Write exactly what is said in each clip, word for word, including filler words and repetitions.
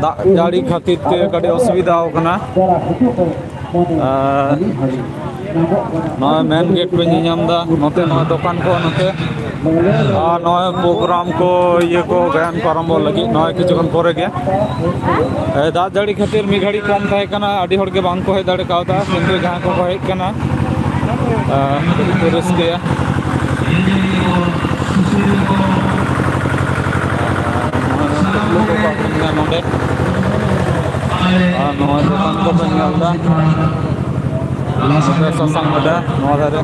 ᱫᱟᱜ ᱡᱟᱹᱲᱤ ᱠᱷᱟᱹᱛᱤᱨ ᱛᱮ ᱠᱟᱹᱴᱤᱡ ᱚᱥᱩᱵᱤᱫᱷᱟ ᱟᱠᱟᱱᱟ᱾ ᱟᱨ ᱱᱚᱜᱼᱚᱭ ᱢᱮᱱ ᱜᱮᱴ ᱯᱮ ᱧᱮᱧᱟᱢ ᱮᱫᱟ, ᱱᱚᱛᱮ ᱱᱚᱣᱟ ᱫᱚᱠᱟᱱ ᱠᱚ ᱱᱚᱛᱮ, ᱟᱨ ᱱᱚᱜᱼᱚᱭ ᱯᱨᱳᱜᱨᱟᱢ ᱠᱚ ᱤᱭᱟᱹ ᱠᱚ ᱜᱟᱭᱟᱱ ᱠᱚ ᱟᱨᱟᱢᱵᱚ ᱞᱟᱹᱜᱤᱫ ᱱᱚᱜᱼᱚᱭ ᱠᱤᱪᱷᱩ ᱠᱷᱚᱱ ᱯᱚᱨᱮ ᱜᱮ᱾ ᱮ, ᱫᱟᱜ ᱡᱟᱹᱲᱤ ᱠᱷᱟᱹᱛᱤᱨ ᱢᱤᱫ ᱜᱷᱟᱹᱲᱤᱡ ᱠᱚᱢ ᱛᱟᱦᱮᱸ ᱠᱟᱱᱟ, ᱟᱹᱰᱤ ᱦᱚᱲ ᱜᱮ ᱵᱟᱝ ᱠᱚ ᱦᱮᱡ ᱫᱟᱲᱮ ᱠᱟᱣᱫᱟ, ᱠᱤᱱᱛᱩ ᱡᱟᱦᱟᱸᱭ ᱠᱚᱠᱚ ᱦᱮᱡ ᱠᱟᱱᱟ, ᱟᱨ ᱠᱟᱹᱴᱤᱡ ᱠᱚ ᱨᱟᱹᱥᱠᱟᱹᱭᱟ᱾ ᱱᱚᱜᱼᱚᱭ ᱱᱚᱣᱟ ᱠᱚ ᱟᱹᱠᱷᱨᱤᱧᱟ ᱱᱚᱰᱮ᱾ ᱟᱨ ᱱᱚᱣᱟ ᱫᱚᱠᱟᱱ ᱠᱚᱯᱮ ᱧᱮᱞ ᱮᱫᱟ, ᱱᱚᱰᱮ ᱥᱟᱥᱟᱝ ᱜᱚᱰᱟ, ᱱᱚᱣᱟ ᱫᱷᱟᱨᱮ᱾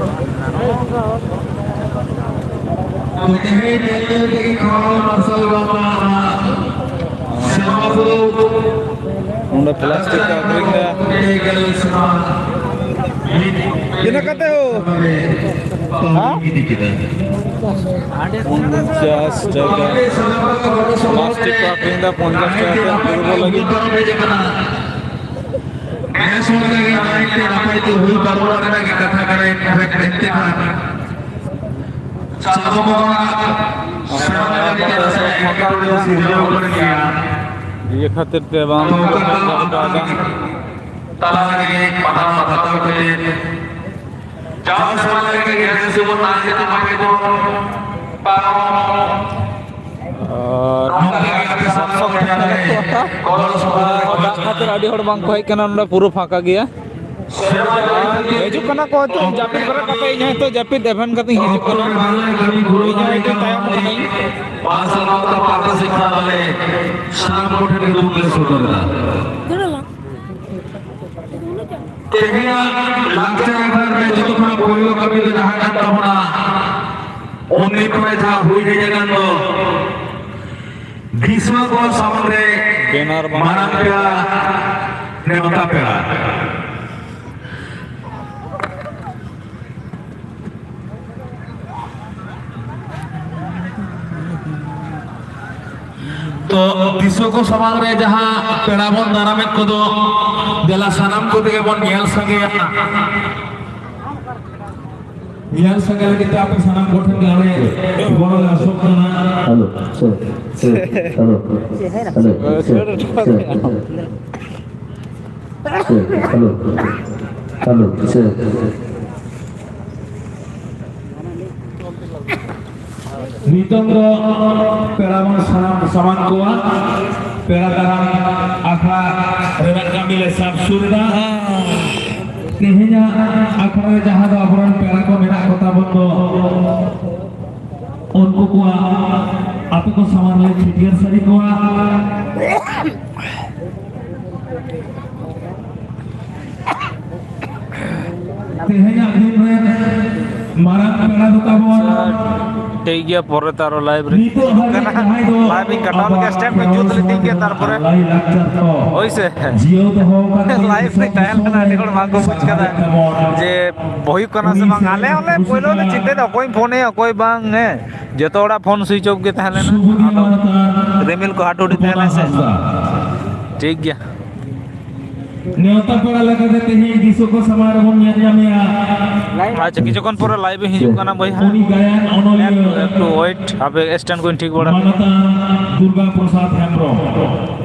ᱛᱮᱦᱮᱧ ᱧᱮᱞ ᱧᱮᱞ ᱛᱮᱜᱮ ᱠᱷᱟᱣᱟ ᱢᱟᱨᱥᱟᱞ ᱵᱟᱝ ᱥᱮᱨᱢᱟ ᱯᱩᱨᱟᱹᱣ᱾ ᱱᱚᱰᱮ ᱯᱞᱟᱥᱴᱤᱠ ᱠᱚ ᱟᱹᱠᱷᱨᱤᱧ ᱮᱫᱟ᱾ ᱛᱤᱱᱟᱹᱜ ᱠᱟᱛᱮ ᱦᱳ? ᱦᱮᱸ? ᱯᱚᱧᱪᱟᱥ ᱴᱟᱠᱟ᱾ ᱯᱞᱟᱥᱴᱤᱠ ᱠᱚ ᱟᱹᱠᱷᱨᱤᱧ ᱮᱫᱟ ᱯᱚᱧᱪᱟᱥ ᱴᱟᱠᱟ ᱛᱮ ᱯᱩᱨᱵᱚ ᱞᱟᱹᱜᱤᱫ᱾ ᱱᱮᱥ ᱦᱚᱸ ᱚᱱᱠᱟ ᱜᱮ ᱱᱟᱭ ᱛᱮ ᱱᱟᱯᱟᱭ ᱛᱮ ᱦᱩᱭ ᱯᱟᱨᱚᱢᱚᱜ ᱨᱮᱱᱟᱜ ᱜᱮ ᱠᱟᱛᱷᱟ ᱠᱟᱱᱟ, ᱮᱱᱛᱮ ᱠᱷᱟᱱ ᱪᱟᱸᱫᱚ ᱵᱚᱸᱜᱟ ᱥᱮᱨᱢᱟ ᱡᱟᱹᱲᱤ ᱛᱮ ᱱᱟᱥᱮ ᱮᱴᱠᱮᱴᱚᱬᱮ ᱫᱚ ᱥᱤᱨᱡᱟᱹᱣ ᱟᱠᱟᱱ ᱜᱮᱭᱟ᱾ ᱤᱭᱟᱹ ᱠᱷᱟᱹᱛᱤᱨ ᱛᱮ ᱵᱟᱝ ᱛᱟᱞᱟ ᱨᱮᱜᱮ ᱯᱟᱲᱦᱟᱣ ᱦᱟᱛᱟᱣ ᱠᱟᱛᱮ ᱡᱟᱣ ᱥᱮᱨᱢᱟ ᱞᱮᱠᱟ ᱜᱮ ᱵᱮᱥ ᱜᱮᱵᱚᱱ ᱱᱟᱭ ᱛᱮ ᱱᱟᱯᱟᱭ ᱛᱮᱵᱚᱱ ᱯᱟᱨᱚᱢ᱾ ᱟᱨ ᱱᱚᱝᱠᱟ ᱜᱮ ᱟᱯᱮ ᱥᱟᱱᱟᱢ ᱠᱚ ᱡᱟᱦᱟᱸ ᱨᱮ ᱜᱚᱲᱚ ᱥᱚᱯᱚᱦᱚᱫ ᱫᱟᱜ ᱠᱷᱟᱹᱛᱤᱨ ᱟᱹᱰᱤ ᱦᱚᱲ ᱵᱟᱝ ᱠᱚ ᱦᱮᱡ ᱠᱟᱱᱟ, ᱱᱚᱰᱮ ᱯᱩᱨᱟᱹ ᱯᱷᱟᱸᱠᱟ ᱜᱮᱭᱟ᱾ ᱦᱤᱡᱩᱜ ᱠᱟᱱᱟ ᱠᱚ ᱦᱚᱭᱛᱳ, ᱡᱟᱹᱯᱤᱫ ᱵᱮᱨᱮᱫ ᱠᱟᱛᱮ ᱤᱧ ᱦᱚᱭᱛᱳ ᱡᱟᱹᱯᱤᱫ ᱮᱵᱷᱮᱱ ᱠᱟᱛᱮ ᱤᱧ ᱦᱤᱡᱩᱜ ᱠᱟᱱᱟ᱾ ᱤᱧ ᱦᱚᱸ ᱦᱚᱭᱛᱳ ᱛᱟᱭᱚᱢ ᱠᱟᱹᱱᱟᱹᱧ᱾ ᱯᱟᱥ ᱟᱨ ᱵᱟᱝ ᱯᱟᱦᱴᱟ ᱥᱮᱫ ᱠᱷᱚᱱᱟᱜ ᱟᱞᱮ ᱥᱟᱱᱟᱢ ᱠᱚᱴᱷᱮᱱ ᱜᱮ ᱫᱩᱠ ᱞᱮ ᱥᱚᱫᱚᱨ ᱮᱫᱟ᱾ ᱛᱮᱦᱮᱧᱟᱜ ᱞᱟᱠᱪᱟᱨ ᱟᱠᱷᱲᱟ ᱨᱮ ᱡᱚᱛᱚ ᱠᱷᱚᱱᱟᱜ ᱯᱳᱭᱞᱳ ᱠᱟᱹᱢᱤ ᱫᱚ ᱡᱟᱦᱟᱸ ᱠᱟᱱ ᱛᱟᱵᱚᱱᱟ, ᱩᱱ ᱫᱤᱱ ᱠᱷᱚᱱ ᱡᱟᱦᱟᱸ ᱦᱩᱭ ᱦᱮᱡ ᱟᱠᱟᱱ ᱫᱚ, ᱫᱤᱥᱣᱟᱹ ᱠᱚ ᱥᱟᱢᱟᱝ ᱨᱮ ᱵᱮᱱᱟᱨ ᱵᱟᱝ ᱢᱟᱨᱟᱝ ᱯᱮᱲᱟ, ᱱᱮᱣᱛᱟ ᱯᱮᱲᱟ᱾ ᱛᱚ, ᱫᱤᱥᱣᱟᱹ ᱠᱚ ᱥᱟᱢᱟᱝ ᱨᱮ ᱡᱟᱦᱟᱸ ᱯᱮᱲᱟ ᱵᱚᱱ ᱫᱟᱨᱟᱢᱮᱫ ᱠᱚᱫᱚ, ᱫᱮᱞᱟ ᱥᱟᱱᱟᱢ ᱠᱚᱛᱮ ᱜᱮᱵᱚᱱ ᱧᱮᱞ ᱥᱟᱸᱜᱮᱭᱟ᱾ ᱧᱮᱞ ᱥᱟᱸᱜᱮ ᱞᱟᱹᱜᱤᱫ ᱛᱮ ᱟᱯᱮ ᱥᱟᱱᱟᱢ ᱠᱚᱴᱷᱮᱱ ᱜᱮ ᱟᱞᱮ ᱜᱚᱲᱚ ᱞᱮ ᱟᱥᱚᱜ ᱠᱟᱱᱟ᱾ Sir, sir, hello, hello, sir, sir, sir, hello, hello, sir. ᱱᱤᱛᱚᱝ ᱫᱚ ᱯᱮᱲᱟ ᱵᱚᱱ ᱥᱟᱢᱟᱝ, ᱥᱟᱢᱟᱝ ᱠᱚᱣᱟ᱾ ᱯᱮᱲᱟ ᱫᱟᱨᱟᱢ ᱟᱠᱷᱲᱟ ᱨᱮᱱᱟᱜ ᱠᱟᱹᱢᱤ ᱞᱮ ᱥᱟᱵ ᱥᱩᱨ ᱮᱫᱟ᱾ ᱛᱮᱦᱮᱧᱟᱜ ᱟᱠᱷᱲᱟ ᱨᱮ ᱡᱟᱦᱟᱸ ᱫᱚ ᱟᱵᱚᱨᱮᱱ ᱯᱮᱲᱟ ᱠᱚ ᱢᱮᱱᱟᱜ ᱠᱚᱛᱟ ᱵᱚᱱ ᱫᱚ, ᱩᱱᱠᱩ ᱠᱚᱣᱟᱜ ᱟᱯᱮ ᱠᱚ ᱥᱟᱢᱟᱝ ᱨᱮ ᱪᱷᱟᱹᱴᱭᱟᱹᱨ ᱥᱟᱹᱨᱤ ᱠᱚᱣᱟ᱾ ᱛᱮᱦᱮᱧᱟᱜ ᱫᱤᱱ ᱨᱮ ᱢᱟᱨᱟᱝ ᱯᱮᱲᱟ ᱫᱚ ᱛᱟᱵᱚᱱ ᱴᱷᱤᱠ ᱜᱮᱭᱟ, ᱯᱚᱨᱮ ᱛᱮ ᱟᱨᱚ live ᱨᱮ ᱱᱤᱛᱚᱜ ᱦᱤᱡᱩᱜ ᱦᱟᱹᱵᱤᱡ ᱠᱟᱱᱟ᱾ ᱡᱟᱦᱟᱸᱭ ᱫᱚ Live ᱤᱧ ᱠᱟᱴᱟᱣ ᱞᱮᱜᱮ, ᱟᱵᱚᱣᱟᱜ stand ᱠᱚᱧ ᱡᱩᱛ ᱥᱚᱢᱟᱡᱽ ᱞᱮᱛᱤᱧ ᱜᱮ, ᱛᱟᱨᱯᱚᱨᱮ ᱞᱟᱭᱼᱞᱟᱠᱪᱟᱨ ᱠᱚ ᱦᱳᱭ ᱥᱮ᱾ ᱡᱤᱭᱟᱹᱣ ᱫᱚᱦᱚ ᱟᱠᱟᱫ ᱵᱚᱱ live ᱨᱤᱧ ᱫᱤᱥᱚᱢ ᱛᱟᱦᱮᱸ ᱞᱮᱱᱟ, ᱟᱹᱰᱤ ᱦᱚᱲ ᱵᱟᱝ ᱠᱚ ᱵᱩᱡᱽ ᱠᱟᱫᱟ ᱛᱟᱵᱚᱱ᱾ ᱡᱮ ᱦᱩᱭᱩᱜ ᱠᱟᱱᱟ ᱥᱮ ᱵᱟᱝ᱾ ᱟᱞᱮ ᱦᱚᱸᱞᱮ ᱯᱳᱭᱞᱳ ᱞᱮ ᱪᱤᱱᱛᱟᱹᱭᱮᱫᱟ, ᱚᱠᱚᱭᱤᱧ ᱯᱷᱳᱱ ᱟᱭᱟ, ᱚᱠᱚᱭ ᱵᱟᱝ, ᱦᱮᱸ᱾ ᱡᱚᱛᱚ ᱦᱚᱲᱟᱜ ᱯᱷᱳᱱ switch off ᱜᱮ ᱛᱟᱦᱮᱸ ᱞᱮᱱᱟ᱾ ᱥᱩᱵᱩᱫᱷᱤ ᱟᱫᱚ ᱢᱟᱨᱰᱤ, ᱨᱤᱢᱤᱞ ᱠᱚ ᱦᱟᱴ ᱦᱩᱴᱤ ᱛᱟᱦᱮᱸ ᱨᱩᱯᱚᱱᱟ ᱞᱮᱱ ᱥᱮ᱾ ᱦᱟᱸᱥᱫᱟ᱾ ᱴᱷᱤᱠ ᱜᱮᱭᱟ᱾ ᱱᱮᱣᱛᱟ ᱯᱮᱲᱟ ᱞᱮᱠᱟᱛᱮ ᱛᱮᱦᱮᱧ ᱫᱤᱥᱚᱢ ᱠᱚ ᱥᱟᱢᱟᱝ ᱨᱮᱵᱚᱱ ᱧᱮᱞ ᱧᱟᱢᱮᱭᱟ᱾ ᱟᱪᱪᱷᱟ, ᱠᱤᱪᱷᱩ ᱠᱷᱚᱱ ᱯᱚᱨᱮ live ᱮ ᱦᱤᱡᱩᱜ ᱠᱟᱱᱟ ᱵᱚᱭᱦᱟ᱾ ᱩᱱᱤ ᱜᱟᱭᱟᱱ ᱚᱱᱚᱞᱤᱭᱟᱹ ᱮᱠᱴᱩ, ᱮᱠᱴᱩ wait, ᱦᱟᱯᱮ stand ᱠᱚᱧ ᱴᱷᱤᱠ ᱵᱟᱲᱟ ᱞᱮᱜᱮ᱾ ᱢᱟᱱᱚᱛᱟᱱ ᱫᱩᱨᱜᱟ ᱯᱨᱚᱥᱟᱫᱽ ᱦᱮᱢᱵᱨᱚᱢ᱾